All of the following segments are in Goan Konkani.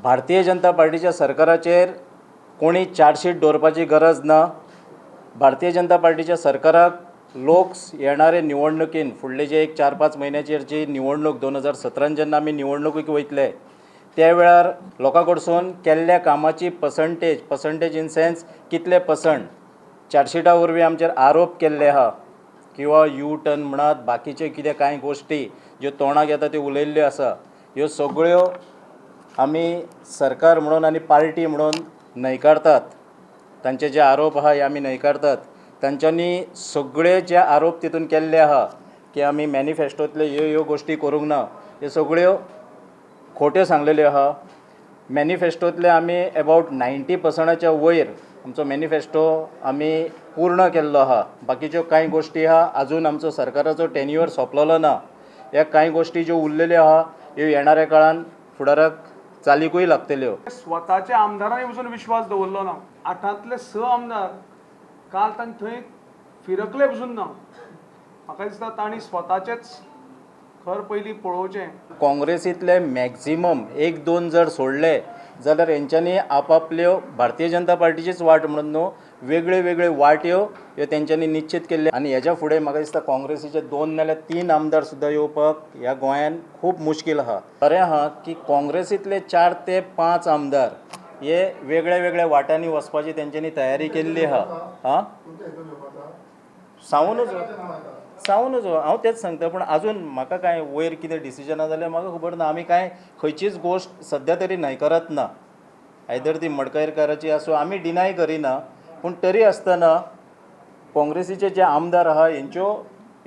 भारतीय जनता पार्टीच्या सरकाराचेर कोणी चार्जशीट दवरपाची गरज ना. भारतीय जनता पार्टीच्या सरकाराक लोक येणारे निवडणुकीन फुडले जे एक 4-5 म्हयन्याचेर जी निवडणूक 2017 जेन्ना आमी निवडणुकीक वयतले त्या वेळार लोकां कडसून केल्ल्या कामाची पर्संटेज इन सेन्स कितले पर्संट चार्जशीटा वरवीं आमचेर आरोप केल्ले आहा किंवा यू टर्न म्हणात बाकीचे कितें कांय गोश्टी ज्यो तोंडाक येता त्यो उलयल्ल्यो आसा, ह्यो सगळ्यो आमी सरकार म्हणून आनी पार्टी म्हणून न्हयकारतात. तांचे जे आरोप आहा हे आमी न्हयकारतात. तांच्यांनी सगळे जे आरोप तितून केल्ले आहा की आमी मॅनिफेस्टोंतले ह्यो ह्यो गोश्टी करूंक ना, ह्यो सगळ्यो खोट्यो सांगलेल्यो आहा. मॅनिफेस्टोंतले आमी अबावट 90%च्या वयर आमचो मॅनिफेस्टो आमी पूर्ण केल्लो आहा. बाकीच्यो कांय गोश्टी आहा अजून आमचो सरकाराचो टेन्युअर सोंपलेलो ना, ह्या कांय गोश्टी ज्यो उरलेल्यो आहा ह्यो येणाऱ्या काळान फुडाराक चालिकूय लागतल्यो. स्वताच्या आमदारांनी वचून विश्वास दवरलो ना. 8ांतले 6 आमदार काल तांणी थंय फिरकले पसून ना. म्हाका दिसता तांणी स्वताचेच खर पयलीं पळोवचें. काँग्रेसींतले मॅक्झिमम 1-2 जर सोडले जाल्यार हेंच्यांनी आपापल्यो भारतीय जनता पार्टीचीच वाट म्हणून न्हू वेगळ्यो वेगळ्यो वाट्यो ह्यो तेंच्यांनी निश्चीत केल्ल्यो. आनी हेज्या फुडें म्हाका दिसता काँग्रेसीचे 2 नाल्यार 3 आमदार सुद्दां येवपाक ह्या गोंयान खूब मुश्कील आहा. खरें आहा की काँग्रेसींतले 4 ते 5 आमदार हे वेगळ्या वेगळ्या वाटांनी वचपाची तेंच्यांनी तयारी केल्ली आहा. आं, सांगू नजो, हांव तेंच सांगता. पूण आजून म्हाका कांय वयर कितें डिसिजन आसा जाल्यार म्हाका खबर ना. आमी कांय खंयचीच गोश्ट सद्या तरी न्हयकारत ना, आयदर ती मडकयकाराची आसूं आमी डिनाय करिना. पूण तरी आसतना काँग्रेसीचे जे आमदार आहा हेंच्यो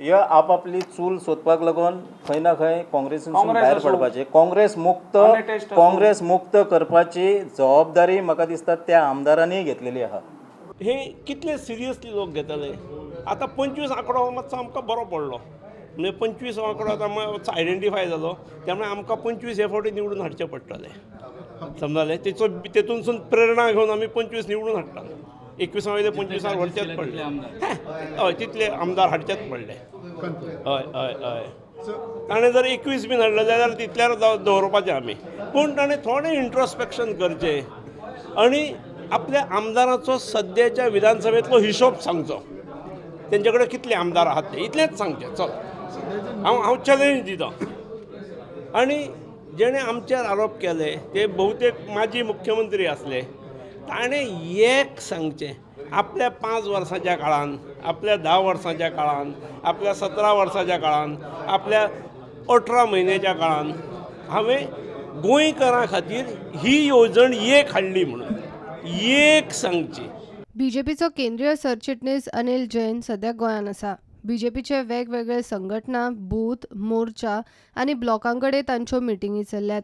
ह्यो आपापली चूल सोदपाक लागून खंय ना खंय काँग्रेसींतसून भायर पडपाचें, काँग्रेस मुक्त करपाची जबाबदारी म्हाका दिसता त्या आमदारांनी घेतलेली आहा. हे कितले सिरियसली लोक घेतले. आतां 25 आंकडो मातसो आमकां बरो पडलो, म्हणजे 25 आंकडो आतां मातसो आयडेंटिफाय जालो, त्यामुळे आमकां 25 हे फावटी निवडून हाडचें पडटलें. समजलें? तेचो तेतूनसून प्रेरणा घेवन आमी 25 निवडून हाडटा. 21 वयले 25 व्हरचेच पडले. हय, तितले आमदार हाडचेच पडले. हय हय हय, ताणें जर 21 बीन हाडले जाल्यार तितल्यार दवरपाचें आमी. पूण ताणें थोडें इंट्रोस्पेक्शन करचें आनी आपल्या आमदाराचो सद्याच्या विधानसभेंतलो हिशोब सांगचो, तेंचे कडेन कितले आमदार आहात ते इतलेंच सांगचें. चल, हांव चॅलेंज दितां. आनी जेणें आमचेर आरोप केले ते बहुतेक माजी मुख्यमंत्री आसले, ताणें एक सांगचें, आपल्या 5 वर्सांच्या काळान, आपल्या 10 वर्सांच्या काळान, आपल्या 17 वर्सांच्या काळान, आपल्या 18 म्हयन्याच्या काळान हांवें गोंयकारां खातीर ही येवजण एक हाडली म्हणून एक सांगची. बीजेपीचो केंद्रीय सरचिटणीस अनिल जैन सध्या गोंयांत आसा. बीजेपीचे वेगवेगळे संघटना, बूथ, मोर्चा आनी ब्लॉकां कडेन तांच्यो मिटिंगी चल्ल्यात.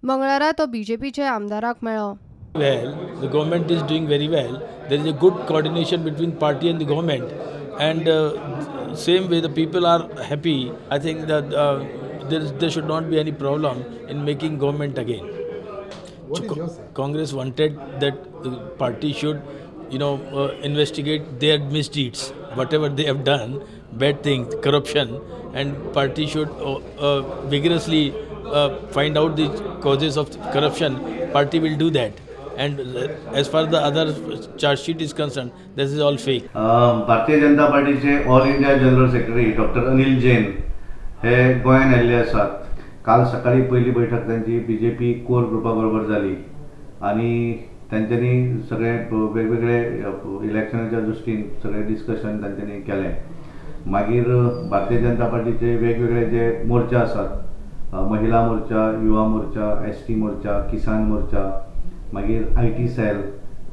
मंगळारा तो बीजेपीचे आमदाराक मेळ्ळो. Well, the government is doing very well. There is a good coordination between party and the government, and same way the people are happy. I think that there should not be any problem in making government again. What is your say? Congress wanted that the party should, investigate their misdeeds, whatever they have done, bad things, corruption, and party should vigorously find out the causes of corruption. Party will do that. And as far as the other charge sheet is concerned, this is all fake. Bharatiya Janata पार्टीचे all India general secretary doctor Anil Jain हे गोंयांत आयिल्ले आसात. काल सकाळी पयली बैठक तांची बीजेपी कोर ग्रुपा बरोबर जाली आनी तांच्यांनी सगळे वेगवेगळे इलेक्शनाच्या दृश्टीन सगळे डिस्कशन तांच्यांनी केलें. मागीर भारतीय जनता पार्टीचे वेगवेगळे जे मोर्चा आसात, महिला मोर्चा, युवा मोर्चा, एस टी मोर्चा, किसान मोर्चा, मागीर IT cell,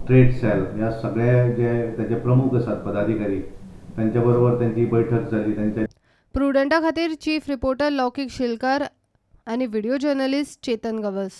trade cell, ह्या सगळे जे ताचे प्रमुख आसात पदाधिकारी तांच्या बरोबर तांची बैठक जाली. तांच्या प्रुडंटा खातीर चीफ रिपोर्टर लौकीक शिलकर आनी व्हिडिओ जर्नलिस्ट चेतन गवस.